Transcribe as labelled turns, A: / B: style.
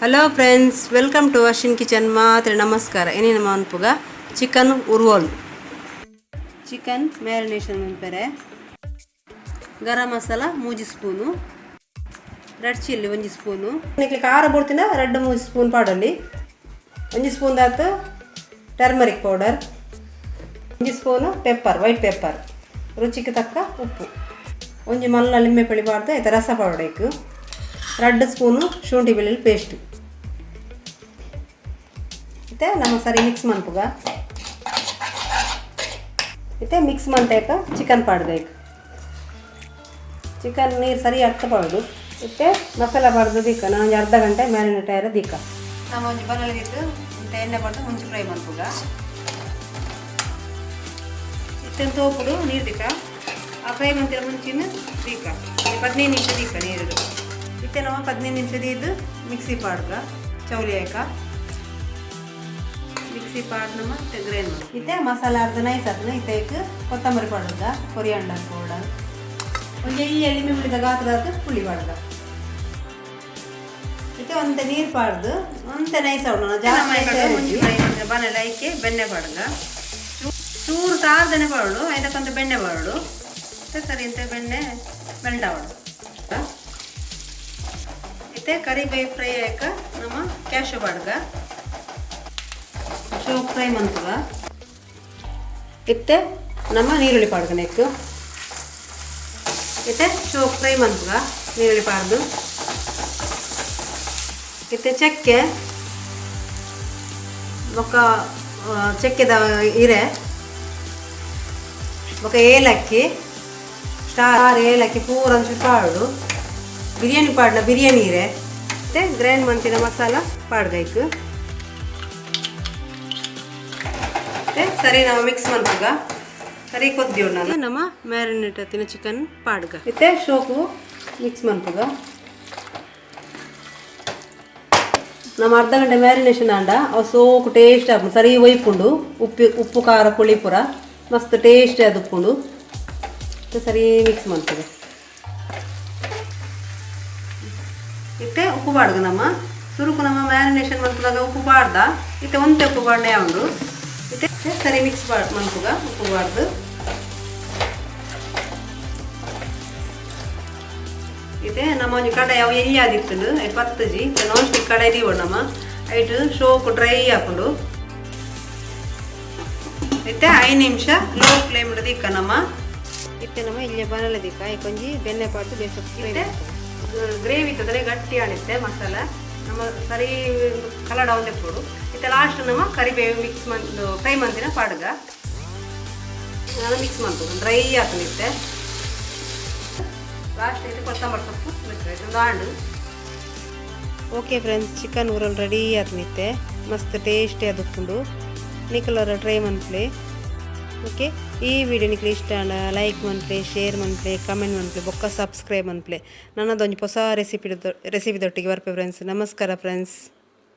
A: Hello friends, welcome to Ashwin kitchen. ಮಾತ್ರ ನಮಸ್ಕಾರ. ಇನಿ ನಮ್ಮ ಮನ್ಪುಗ ಚಿಕನ್ ಉರ್ವೋಲ್. ಚಿಕನ್ ಮ್ಯಾರಿನೇಷನ್ ಮನ್ಪೆರೆ garam masala 3 spoon, red chilli 1 spoon, ನಿಕ್ಲೆ ಖಾರ ಬೋಡ್ತಿನ 2-3 ಸ್ಪೂನ್ ಪಾಡೊಲಿ, 1 ಸ್ಪೂನ್ ದಾತ್ turmeric powder, 1 spoon pepper, white pepper, ರುಚಿಗೆ ತಕ್ಕ ಉಪ್ಪು, ಒಂಜಿ ಮಲ್ಲ ಲಿಂಬೆ ಪುಳಿ ಪಾಡ್ದು ಐತ ರಸ ಪಾಡೊಡೈಕ್, 2 ಸ್ಪೂನು ಶುಂಠಿ ಬೆಳ್ಳುಳ್ಳಿ ಪೇಸ್ಟ್. ಇತ್ತೆ ನಮ್ಮ ಸರಿ ಮಿಕ್ಸ್ ಮನ್ಪುಗ. ಇತ್ತೆ ಮಿಕ್ಸ್ ಮಂತೈಕ ಚಿಕನ್ ಪಾಡ್ದೈಕ್. ಚಿಕನ್ ನೀರು ಸರಿ ಅರ್ಥ ಪಾಡೋದು. ಇತ್ತೆ ಮಸಾಲ ಪಾಡ್ದು ದಿಕ್ಕ ನಾನು ಒಂಜಿ ಅರ್ಧ ಗಂಟೆ ಮ್ಯಾರಿನೇಟ್ ಆಯ್ರ ದಿಕ್ಕ. ನಮ್ಮ ಒಂಜಿ ಬನಲೆ ದಿತ್ತು ಇಂತ ಎಣ್ಣೆ ಪಾಡ್ದು ಮುಂಚೆ ಫ್ರೈ ಮನ್ಪುಗ. ಇತ್ತೆ ತೋಪುಡು ನೀರು ದಿಕ್ಕ. ಆ ಫ್ರೈ ಮಂತಿರ ಮುಂಚಿನ ದೀಕ 15 ನಿಮಿಷ ದೀಕ ನೀರು. ಇತ್ತೆ ನಾವು 15 ನಿಮಿಷ ದೀದು ಮಿಕ್ಸಿ ಪಾಡ್ಗ ಚೌಲಿ ಆಯ್ಕ. ಮಿಕ್ಸಿ ಪಾಡ್ ನಮ್ಮ ಗ್ರೈಂಡ್ ಮಾಡಿ. ಇತ್ತೆ ಮಸಾಲ ಅರ್ಧ ನೈಸ್ ಆತನ. ಇತ್ತೆ ಕೊತ್ತಂಬರಿ ಪಾಡುದ, ಕೊರಿಯಾಂಡರ್ ಪೌಡರ್, ಒಂಜಿ ಎಳ್ಳಿ ಲಿಂಬೆ ಹುಳಿದ ಗಾತ್ರದ ಪುಳಿ ಪಾಡುದ. ಇತ್ತೆ ಒಂತೆ ನೀರು ಪಾಡ್ದು ಒಂತೆ ನೈಸ್ ಆವಡು ಜಾಸ್ತಿ. ಬನಲೆ ಐಕೆ ಬೆಣ್ಣೆ ಪಾಡುಗ. ಚೂರು ತಾರ್ದನೆ ಪಾಡೋಡು, ಐದಕ್ಕೊಂತ ಬೆಣ್ಣೆ ಪಾಡೋಡು. ಸರಿ ಅಂತ ಬೆಣ್ಣೆ ಮೆಲ್ಟ್ ಆವಡು. ಇತ್ತೆ ಕರಿಬೇವು ಫ್ರೈ ಆಯ್ಕ ನಮ್ಮ ಕ್ಯಾಶು ಪಾಡ್ಗ. ಶೋ ಫ್ರೈ ಮಂತುಗ. ಇತ್ತೆ ನಮ್ಮ ನೀರುಳ್ಳಿ ಪಾಡ್ಗ ನೆಕ್. ಇತ್ತೆ ಶೋ ಫ್ರೈ ಮಂತುಗ ನೀರುಳ್ಳಿ ಪಾಡ್ದು. ಇತ್ತೆ ಚಕ್ಕೆ ಬೊಕ್ಕ ಚಕ್ಕೆದ ಇರೆ ಬೊಕ್ಕ ಏಲಕ್ಕಿ, ಸ್ಟಾರ್ ಏಲಕ್ಕಿ ಪೂರ ಒಂಚೂರು ಪಾಡು. ಬಿರಿಯಾನಿ ಪಾಡ್ನ ಬಿರಿಯಾನಿ ಇರೆ. ಮತ್ತೆ ಗ್ರೈಂಡ್ ಮಂತಿನ ಮಸಾಲ ಪಾಡ್ಗೈಕ್. ಮತ್ತೆ ಸರಿ ನಾವು ಮಿಕ್ಸ್ ಮನ್ಪುಗ. ಸರಿ ಕೊದ್ದಿವ್ ನಾನು ನಮ್ಮ ಮ್ಯಾರಿನೇಟ್ ಹತ್ತಿನ ಚಿಕನ್ ಪಾಡ್ಗ. ಮತ್ತೆ ಶೋಕು ಮಿಕ್ಸ್ ಮನ್ಪುಗ. ನಮ್ಮ ಅರ್ಧ ಗಂಟೆ ಮ್ಯಾರಿನೇಷನ್ ಆಂಡ ಅವು ಸೋಕು ಟೇಸ್ಟ್ ಆಪುಂಡು. ಸರಿ ಒಯ್ಪುಂಡು. ಉಪ್ಪು ಉಪ್ಪು ಖಾರ ಪುಳಿ ಪೂರ ಮಸ್ತ್ ಟೇಸ್ಟ್ ಅದು ಉಪ್ಪುಂಡು. ಸರಿ ಮಿಕ್ಸ್ ಮನ್ಪುಗ. ಇತ್ತೆ ಉಪ್ಪು ಪಾಡ್ಗ. ನಮ್ಮ ಸುರುಕು ನಮ್ಮ ಮ್ಯಾರಿನೇಷನ್ ಮನ್ಪುದಾಗ ಉಪ್ಪು ಪಾಡ್ದ. ಇತ್ತೆ ಒಂತೆ ಉಪ್ಪು ಪಾಡ್ನೆ ಉಂಡು. ಇತ್ತೆ ಸರಿ ಮಿಕ್ಸ್ ಮನ್ಪುಗ ಉಪ್ಪು ಪಾಡ್ದು. ಇತ್ತೆ ನಮ್ಮ ಒಂಜಿ ಕಡಾಯಿ ಅವು ಎಲ್ಲಿ ಆದಿತ್ತುಂಡು ಐಟ್ ಪತ್ತುಜಿ. ನಾನ್ ಸ್ಟಿಕ್ ಕಡಾಯಿ ದೀವೊಡು ನಮ್ಮ. ಐಟ್ ಶೋಕು ಡ್ರೈ ಆಪುಂಡು. ಇತ್ತೆ 5 ನಿಮಿಷ ಲೋ ಫ್ಲೇಮ್ ದಿಕ್ಕ ನಮ್ಮ. ಇತ್ತೆ ನಮ್ಮ ಇಲ್ಲಿ ಬನಲೆ ದಿಕ್ಕ ಒಂಜಿ ಬೆಣ್ಣೆ ಪಾಡ್ದು ಬೇಸ. ಇತ್ತೆ ಗ್ರೇವಿ ಇತ್ತದ್ರೆ ಗಟ್ಟಿ ಆಣಿತ್ತೆ ಮಸಾಲ ನಮ್ಮ ಸರಿ ಕಲಡ ಒಂದೇ ಪೋಡು. ಇತ್ತೆ ಲಾಸ್ಟ್ ನಮ್ಮ ಕರಿಬೇವು ಮಿಕ್ಸ್ ಮಂದು ಫ್ರೈ ಮಂತಿನ ಪಾಡ್ಗ. ನಾನು ಮಿಕ್ಸ್ ಮಾಡ್ಬೋದು. ಡ್ರೈ ಹಾಕೊಂಡಿತ್ತೆ. ಲಾಸ್ಟ್ ಇದು ಕೊತ್ತಂಬರಿ ಸೊಪ್ಪು ಮಿಕ್ಸ್ ಆಂಡು. ಓಕೆ ಫ್ರೆಂಡ್ಸ್, ಚಿಕನ್ ಊರಲ್ಲಿ ರೆಡಿ ಆತ್ನಿತ್ತೆ. ಮಸ್ತ್ ಟೇಸ್ಟಿ ಅದು. ನಿಕಲರ ಟ್ರೈ ಮನ್ಪ್ಲೆ. ಓಕೆ, ಈ ವಿಡಿಯೋ ನಿಕ್ಲೆ ಇಷ್ಟ ಆಂಡ ಲೈಕ್ ಮನ್ಪ್ಲೆ, ಶೇರ್ ಮನ್ಪ್ಲೆ, ಕಮೆಂಟ್ ಮನ್ಪ್ಲೆ, ಬೊಕ್ಕ ಸಬ್ಸ್ಕ್ರೈಬ್ ಮನ್ಪ್ಲೆ. ನನ್ನದೊಂಜಿ ಹೊಸ ರೆಸಿಪಿ ರೆಸಿಪಿ ದೊಟ್ಟಿಗೆ ಬರ್ಪೆ ಫ್ರೆಂಡ್ಸ್. ನಮಸ್ಕಾರ ಫ್ರೆಂಡ್ಸ್.